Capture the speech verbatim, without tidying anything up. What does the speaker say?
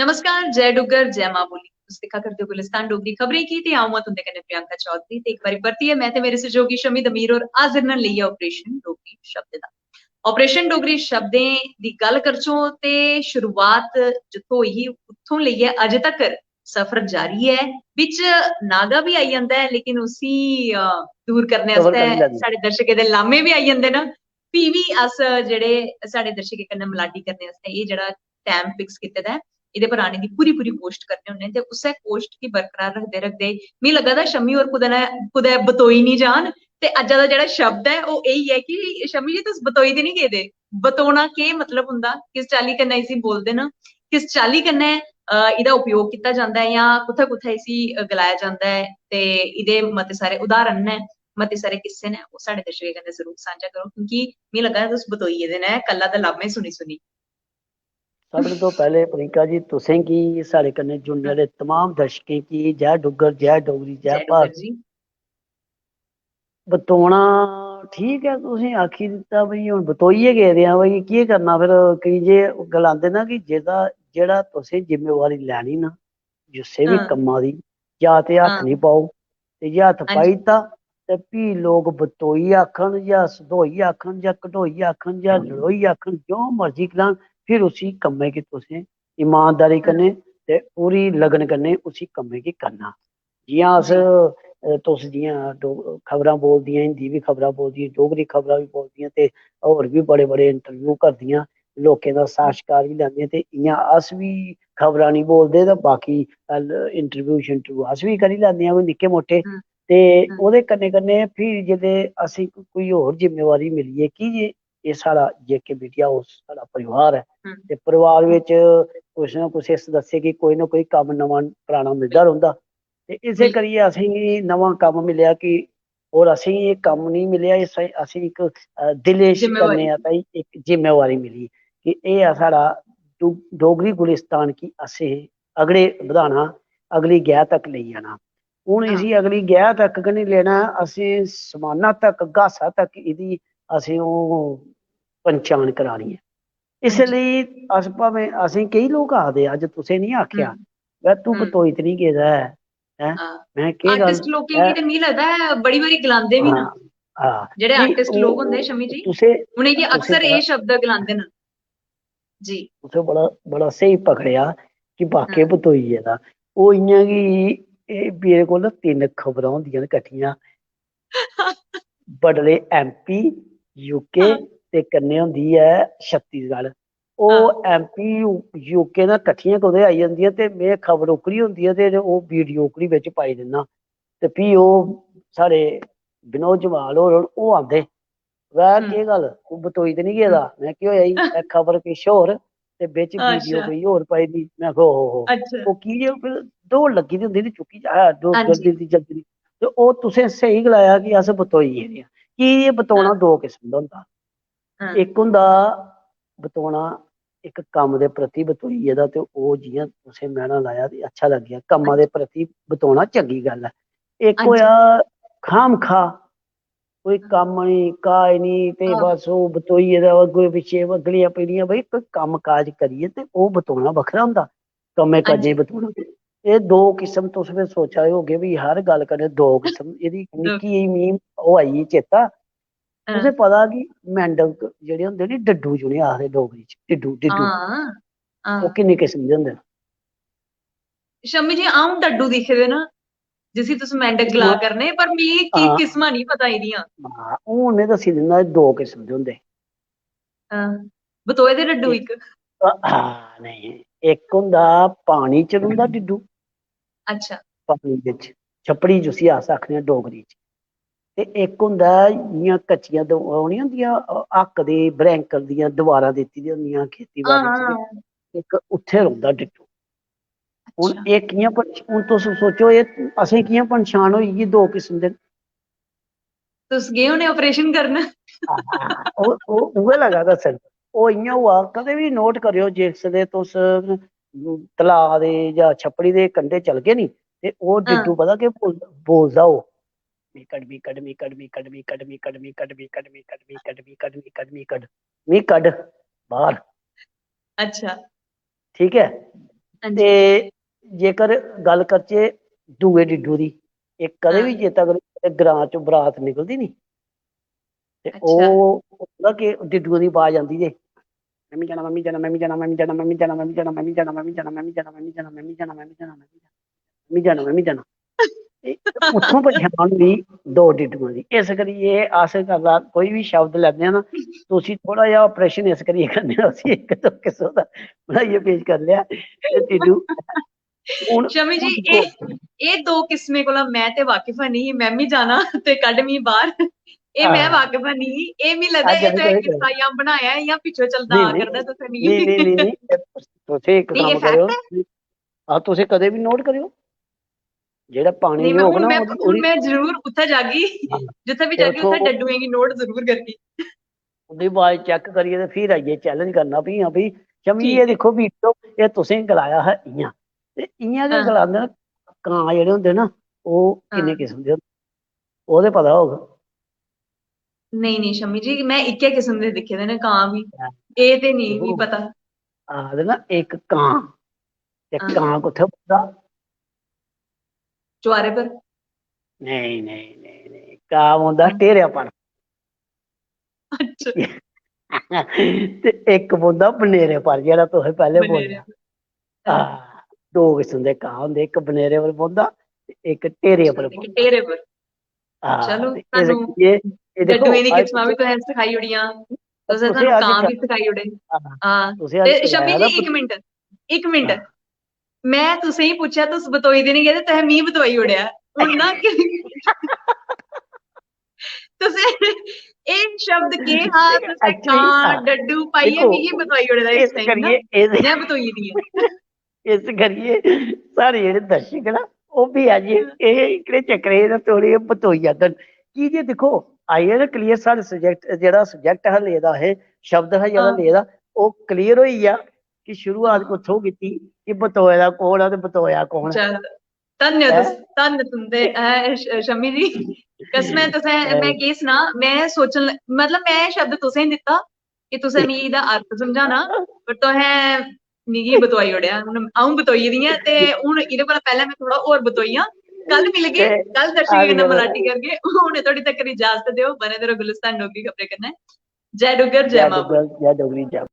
नमस्कार, जय डुग्गर, जय मां बोली। तुस दिक्खा करदे ओ गुलिस्तान डोगरी खबरें गी ते अ'ऊं आं तुं'दे कन्नै प्रियंका चौधरी। ते इक बारी परतियै में ते मेरे सैहयोगी शमी दमीर होर हाजर न लेइयै ऑपरेशन डोगरी शब्द दा। ऑपरेशन डोगरी शब्दें दी गल्ल करचो ते शुरुआत जित्थों होई ही, उत्थों लेइयै अज्ज तकर सफर जारी ऐ। बिच नागा बी आई जंदा ऐ, लेकिन उसी, अ, दूर करने cover आस्तै करी लैंदे। साढ़े दर्शकें दे लामे बी आई जंदे न। फ्ही बी अस जेह्ड़े साढ़े दर्शकें कन्नै मलाटी करने आस्तै एह् जेह्ड़ा time fix कीते दा ऐ, एह्दे पर आने दी पूरी पूरी कोशट करने होन्ने ते उस्सै कोशट गी बरकरार रखदे रखदे मिगी लग्गा दा शमी होर कुतै ना कुतै बतोई निं जान। ते अज्जा दा जेह्ड़ा शब्द ऐ ओह् एही ऐ कि शमी जी तुस बतोई ते निं गेदे? बतोना केह् मतलब होंदा, किस चाल्ली कन्नै इसी बोलदे न, किस चाल्ली कन्नै, अ, एह्दा उपयोग कीता जंदा ऐ जां कुत्थै कुत्थै इसी, अ, गलाया जंदा ऐ ते एह्दे मते सारे उदाहरण न, मते सारे किस्से न, ओह् साढ़े दर्शकें कन्नै जरूर सांझा करो, क्योंकि मिगी लग्गा दा तुस बतोई गेदे न कल्ला दा लामे सुनी सुनी। सभनें तो पैह्ले प्रियंका जी, तुसें गी, साढ़े कन्नै जुड़ने आह्ले तमाम दर्शकें गी जय डुग्गर, जय डोगरी, जय जय डुग्गर भारत। जी। बतौना ठीक ऐ, तुसें आखी दित्ता भई, हून बतोइयै गेदे आं, भई केह् करना फिर? की जे गलांदे ना कि जेह्दा, जेह्ड़ा तुसें जिम्मेवारी लैनी ना, जिस्सै बी हां। कम्मा दी, जां ते हत्थ हां। निं पाओ, ते जे हत्थ हां जी। पाई दित्ता, ते फ्ही लोक बतोइयै आखन, जां सधोइयै आखन, जां घटोइयै आखन, जां लड़ोइयै आखन, जो मर्जी गलान, फिर उसी कम्मै गी तुसें ईमानदारी हां। कन्नै ते पूरी लगन कन्नै उसी कम्मै गी करना। जि'यां अस, जी। अ, तुस जि'यां डो-, खबरां बोलदियां, हिंदी बी खबरां बोलदियां, डोगरी खबरां बी बोलदियां, ते होर बी बड़े-बड़े interview करदियां, लोकें दा हम्म। साक्षात्कार बी लैंदियां, ते इ'यां अस बी खबरां निं बोलदे, ते बाकी, अ, ल-, interview शंटरव्यू अस बी करी लैंदे आं, कोई निक्के मुट्टे। हम्म। ते हम्म। ओह्दे कन्नै-कन्नै फ्ही जेल्लै असें को-, कोई होर जिम्मेवारी मिली ऐ, की जे एह् साढ़ा जे के मीडिया हाउस, साढ़ा परिवार ऐ, हम्म। ते परिवार हम्म। बिच कुसै ना कुसै सदस्य गी कोई ना कोई कम्म नमां पराना मिलदा रौंह्दा। ते इसे बिल्कुल। करियै असेंगी नमां कम्म मिलेआ कि, और असेंगी एह् कम्म निं मिलेआ, इस, असें इक, अ, दिलै च जिम्मेवारी। करने आह्ला इक जिम्मेवारी मिली कि एह् ऐ साढ़ा डो-, डोगरी गुलिस्तान गी असें अगड़े बधाना, अगली गैऽ तक लेई जाना। हून हां। इसी अगली गैऽ तक गै निं लेना, असें समाना तक, गासा तक इदी असें ओह् पंछान करानी ऐ। इस हां जी। लेई अस भामें, असें केई लोक आखदे, अज्ज तुसें निं आखेआ, हम्म। "वै तू हम्म। बतोई ते निं गेदा ऐ, हैं?" हां। मैं केह् गल्ल आर्टिस्ट लोकें गी ऐ? ते मिगी लगदा ऐ बड़ी बारी गलांदे बी ना। हां, हां। जेह्ड़े नेईं, आर्टिस्ट ओह्, लोक होंदे ओह् शमी जी, तुसें, उ'नेंगी तुसें अक्सर पता एह् शब्द गलांदे न। जी। तुसें बड़ा, बड़ा स्हेई पकड़ेआ कि वाकई हां। बतोई गेदा। ओह् इ'यां कि एह् मेरे कोल ना तिन्न खबरां होंदियां न कट्ठियां। बडले एमपी, यूके हां। ते कन्नै होंदी ऐ छत्तीसगढ़। ओह् हां। एमपी, यू-, यूके ना कट्ठियां कुतै आई जंदियां ते में खबर ओकड़ी होंदी ऐ ते ओह् वीडियो ओकड़ी बिच पाई दिन्ना। ते फ्ही ओह् साढ़े विनोद जम्वाल होर, ओह् आंदे, "वै, हम्म। केह् गल्ल, तूं बतोई ते निं गेदा?" में, "केह् होएआ ई? एह् खबर किश होर ते बिच वीडियो अच्छा। कोई होर पाई दी।" में आखेआ, "ओहो हो।" अच्छा। ओह् की जे फिर दौड़ लग्गी दी होंदी नी चुक्की जा, दो-, हां जी। जल्दी, जल्दी, जल्दी। ते ओह् तुसें स्हेई गलाया कि अस बतोई गेदे आं। की जे बतोना हां। दो किस्म दा होंदा। हां। इक होंदा बतोना, इक कम्म दे प्रति बतोई गेदा, ते ओह् जि'यां तुसें मैह्ना लाया ते अच्छा लग्गेआ, कम्मा दे अच्छा। प्रति बतोना चंगी गल्ल ऐ। इक हां जी। होएआ खामखा, कोई हां। कम्म निं, काज निं, ते हां। बस ओह् बतोई गेदा अग्गें पिच्छें, अगलियां पीढ़ियां, भई कोई कम्म काज करियै ते ओह् बतोना बक्खरा होंदा, कम्मै हां काजै जी। बतोना। एह् दो किस्म तुस फिर सोचा दे होगे, भई हर गल्ल कन्नै दो किस्म, एह्दी दो निक्की जेही मी ओह् आई गेई चेता, हां। तुसें पता कि मेंढक जेह्ड़े होंदे नी, डड्डू जि'नें आखदे डोगरी च, डिड्डू, डिड्डू। हां, हां। ओह् किन्ने किस्म दे होंदे न? शम्मी जी, अ'ऊं डड्डू दिक्खे दे न, जिसी तुस मेंढक गला हां। करने, पर मिगी की हां। किस्मां निं पता एह्दियां। हां, हून में दस्सी दिन्ना, एह् दो किस्म दे होंदे। हां, बतोए दे डड्डू इक, इक। हां, नेईं, इक होंदा पानी च रौंह्दा डिड्डू। अच्छा। पानी बिच, छप्पड़ी जिसी अस आखने आं डोगरी च। ते इक होंदा ऐ जि'यां कच्चियां द-, ओह् निं होंदियां, अ, हक्क दी, बरैंकल दियां दवारां दित्ती दियां होंदियां खेती बाड़ी च, हां, ते हां। इक उत्थै रौंह्दा डिड्डू। हून अच्छा। एह् कि'यां पंछ-, हून तुस सोचो, एह् असें कि'यां पंछान होई कि दो किस्म दे न? तुस गे होने ऑपरेशन करन? हां, ओह्, ओह्, उ'ऐ लगा दस्सन। ओह् इ'यां होआ, कदें बी नोट करेओ, जिसलै तुस, उम, तलाऽ दे जां छप्पड़ी दे कंढे चलगे नी, ते ओह् हां। डिड्डू पता केह् बोल-, बोलदा ओह्? "मी कड्ढ, मी कड्ढ, मी कड्ढ, मी कड्ढ, मी कड्ढ, मी कड्ढ, मी कड्ढ, मी कड्ढ, मी कड्ढ, मी कड्ढ, मी कड्ढ, मी कड्ढ बाह्र।" अच्छा। ठीक ऐ? हां जी। ते जेकर गल्ल करचै दूए डिड्डू दी, एह् कदें बी हां। चेता करो, ग्रां चों बरात निकलदी नी, ते अच्छा। ओह् होंदा कि डिड्डुएं दी आवाज आंदी जे, "मैं बी जाना, मैं बी जाना, मैं बी जाना, मैं बी जाना, मैं बी जाना, मैं बी जाना, मैं बी जाना, मैं बी जाना, मैं बी जाना, मैं बी जाना, मैं बी जाना, मैं बी जाना।" ते उत्थों पछान होई दो डिड्डुएं दी। इस करियै अस गल्ला कोई बी शब्द लैंदे आं ना, ते उसी थोह्ड़ा जेहा operation इस करियै करने आं, उसी इक दो किस्म दा बनाइयै पेश करी लेआ। ते डिड्डू, हून, शमी जी, हून दिक्खो। एह्, एह् दो किस्में कोला मैं ते वाकिफ हैनी ही, मैं बी जाना ते कड्ढ मी बाहर। एह् मैं हां। वाकिफ हैनी ही, एह् मी लगदा अच्छा, एह् तुसें कोई गल्ल किस्सा जां बनाया ऐ जां पिच्छों चलदा नेईं, आ नेईं, करदा, तुसें मी नेईं, नेईं, नेईं, नेईं, तुस इक नेईं, एह् कम्म करेओ, fact ऐ? हां, तुस एह् कदें बी note करेओ, जेह्ड़ा पानी नेईं, मैं होग हून ना, मैं, ओह्दी, हून ओह्दी, मैं जरूर उत्थै जागी, हां, जित्थै बी ते जागी, उत्थै उत्थों डड्डुएं गी note जरूर करगी। ओह्दी आवाज check करियै ते फिर आइयै challenge करना, भी, हां, भी, "शमी, ठीक एह् ऐ। दिक्खो video, एह् तुसें गलाया हा इ'यां।" ते इ'यां गै हां। गलांदे न, कां जेह्ड़े होंदे ना, ओह् किन्ने हां। किस्म दे होंदे, ओह् ते पता होग। नेईं, नेईं, शमी जी, मैं इक्कै किस्म दे दिक्खे दे न कां बी। हां। एह् ते नेईं मी दिक्खो, पता। आखदे ना, इक कां, ते हां। कां कुत्थै बौंह्दा? चुआरे पर। नेईं, नेईं, नेईं, नेईं, कां बौंह्दा हां। ढेरै पर। अच्छा। ते इक बौंह्दा बनेरे पर, जेह्ड़ा तुसें पैह्लें बनेरे बोलेआ। पर। हां। हां, दो किस्म दे कां होंदे, इक बनेरे पर बौंह्दा ते इक ढेरे पर इक बौंह्दा। ढेरे पर। हां, चलो, ते इस सानू करियै एह् दिक्खो, डड्डुएं दी अज्ज किस्मां बी तुसें तुसें सखाई ओड़ियां, तुसें तुसें सानू अज्ज कां ठ-, बी सखाई ओड़े। हां, हां, तुसें अज्ज ते शमी सखाया जी, ना। इक मिंट, इक मिंट, हां। मैं तुसें ही पुच्छेआ, तुस बतोई ते निं गेदे, तुसें मी बतोई ओड़ेआ। हून ना कि तुसें एह् शब्द केह् हा, तुसें Actually, कां, हां, डड्डू पाइयै दिक्खो, मिगी बतोई ओड़े दा इस इस time ना। करियै, इस, मैं बतोई दी आं। इस करियै साढ़े जेह्ड़े दर्शक न, ओह् बी अज्ज हां। एह् एह्कड़े चक्करे च थोह्ड़े जेह् बतोई जाङन। की जे दिक्खो, आई गेआ ना clear, साढ़े subject, जेह्ड़ा subject हा लेदा असें, शब्द हा जेह्ड़ा हां। लेदा, ओह् clear होई गेआ कि शुरुआत हां। कुत्थों कीती, कि बतोए दा कौन ऐ ते बतोआ कौन ऐ। चल, धन्य हैं? तुस, धन्य तुंदे, ते ऐ, श-, शमी जी, कसमें तुसें, हैं। मैं केह् सनां, मैं सोचन ल-, मतलब, मैं शब्द तुसें दित्ता कि तुसें मिगी एह्दा अर्थ समझाना, पर तुसें मिगी बतोई ओड़ेआ। हून अ'ऊं बतोई दी आं ते हून एह्दे कोला पैह्लें मैं थोह्ड़ा होर बतोई आं। कल मिलगे, ते कल दर्शकें अगले कन्नै बार मलाटी करगे। हून थोड़ी तक इजाजत देओ, बने दे र'वो गुलिस्तान डोगरी खबरें कन्नै। जय डुग्गर, जय जय मां बोली। डुग्गर, जय डोगरी, जय